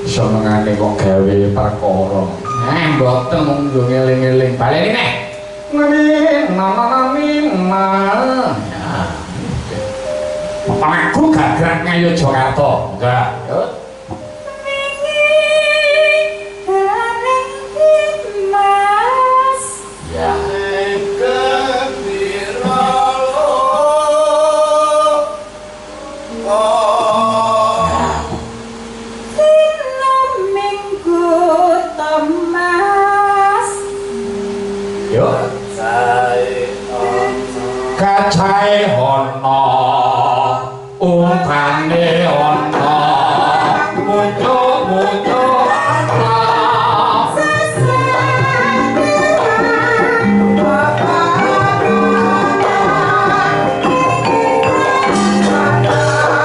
Senengane kok gawe perkara. Eh, mboten, mung yo ngeling-eling. Baleni neh. Nani na na na ni na. Ya. Aku gagrak Ngayogyakarta. Enggak. Yo. Wingi ning Mas. Ya. Gembira lo. Dina Minggu Thomas. Yo. Kacahe ana, ungkane ana.